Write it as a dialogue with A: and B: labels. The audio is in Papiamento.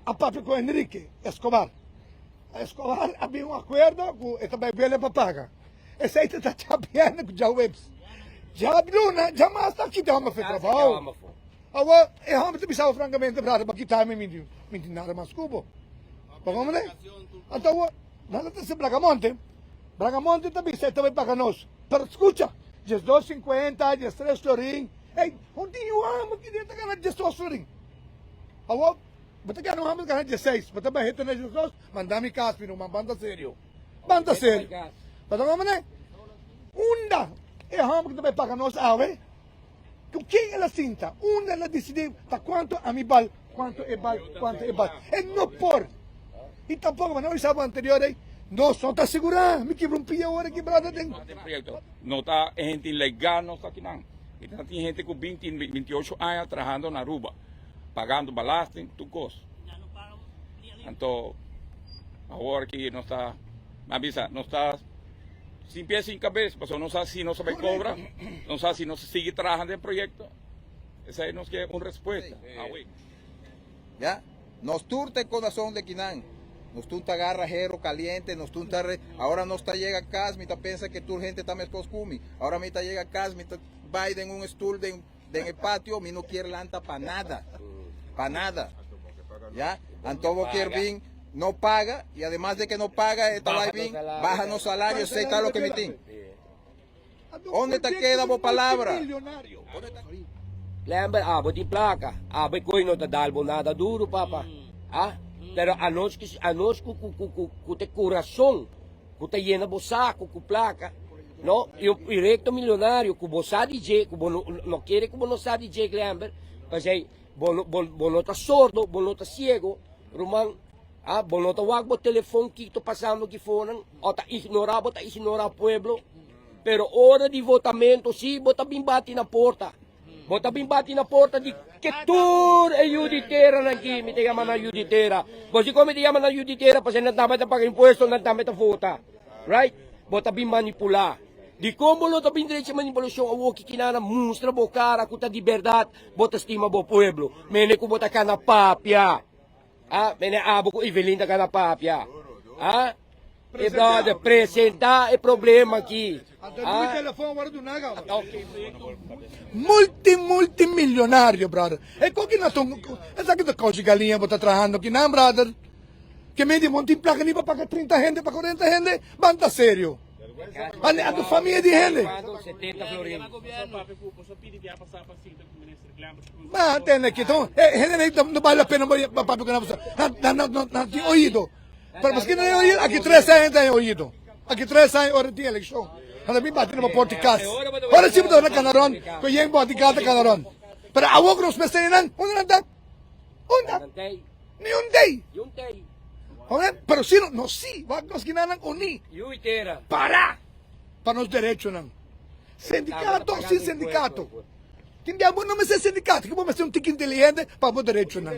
A: A papia ku Enrique Escobar. Escobar a bin un akuerdo ku e ta bai William pa paga. Esei ta ta djabièrnè ku djaweps. Djabluna djamas ta kita hòmber for trabou. Awor e hòmber ta bisa bo frankamente, brada, bo a kita mi, mi mi tin nada mas ku bo. Bo komprende? Anto awor nan ta trese Bragamonte. Bragamonte ta bisa e ta bai paga nos. Pero skucha, diesdos sinkuenta, diestres florin. Ey, un tin yu hòmber ki den ta gana diesdos florin. Awor, bo ta gana un hòmber ta gana dieseis, bo ta bai hete na diesdos, manda mi kas mi ruman, banta serio. Banta serio. Bo ta komprende? Unda e hòmber ki ta bai paga nos awe? Ku ken el a sinta? Unda el a disidí ta kuantu ami bal, kuantu e bal, kuantu e bal? E no por! I tampoko, manera mi bisa bo anterior ei, nos no ta sigurá. Mi kibra un pia ora kibrada den.
B: No ta e hende ilegal nos ta akinan. I ta tin hende ku binti, bintiocho aña trahando na Aruba, pagando belasting, tur kos. Anto awor ki nos ta, mi a bisa, nos ta. Sin pie sin cabes, pasobra nos sa si nos a bay cobra, nos sa si nos a sigui traha den proyecto. Esey nos ke un respuesta awe.
C: Ya, nos tur ta e corazon de kinan, nos tur ta agarra hero caliente, nos tur ta re, ahora nos ta yega cas mi ta pensa que tur hende ta mescos cu mi, ahora mi ta yega cas mi ta bay den un stoel den den e patio mi no kier lanta pa nada, pa nada, ya, anto bo kier bin no paga y ademas de que no paga e ta bay bin baha nos salario, esey ta loke mi tin. Onde ta keda bo palabra?
D: Lembra, abo tin placa, abo e koe no ta dal bo nada duro, papa. Ah, pero anos ku anos ku ku ku ku ku te corazon ku ta yena bo saco ku placa, no, y un proyecto millonario ku bo sa di dje, ku bo no no kere ku bo no sa di dje, Glenber, pasei bo no bo bo no ta sordo, bo no ta ciego, ruman. Ah, bo no ta wak bo telefon kiko ta pasando aki fonan, o ta ignora, bo ta ignora pueblo. Pero ora di votamento si bo ta bin bati na porta. Bo ta bin bati na porta di ke tur e yu di teranan aki, mi ta yama nan yu di tera. Bo si kon mi ta yama nan yu di tera? Pasobra nan tambe ta paga impuesto, nan tambe ta vota. Right? Bo ta bin manipula. Dikon bo lo ta bin drecha manipulashon awor ki kinana mustra bo kara ku ta di bèrdat bo ta stima bo pueblo. Mene ku bo ta kana papia. Ah, mene abo ku Evelyn ta gana papia. Ah, e brother, presenta e problema aki.
A: Ah. Multi, multi millonario, brother. E koki na ton, esaki ta kochi galiña bo ta trahando kinan, brother. Ke medio bo no tin plaka ni pa paga 30 hende, pa 40 hende, ban ta serio. Ane a tu famia di hende. Ma tende aki ton e hende nei no bale la pena pa papia ku nan pasobra nan nan nan nan tin oido. Pero paske nan tin oido aki tres aña nan tin oido. Aki tres aña ora tin elekshon nan ta bin bati na porta di kas. Ora si bo ta na Kanaron ku yen bodyguard ta Kanaron. Pero awor ku nos mester di nan unda nan ta? Unda? Ni un dei. Pero si no si wak nos ginanan uni para pa nos derechonan. Sindikato o sin sindikato. Tin bia bo no mester sindikato, ki bo mester un tiki inteligente pa bo derechonan.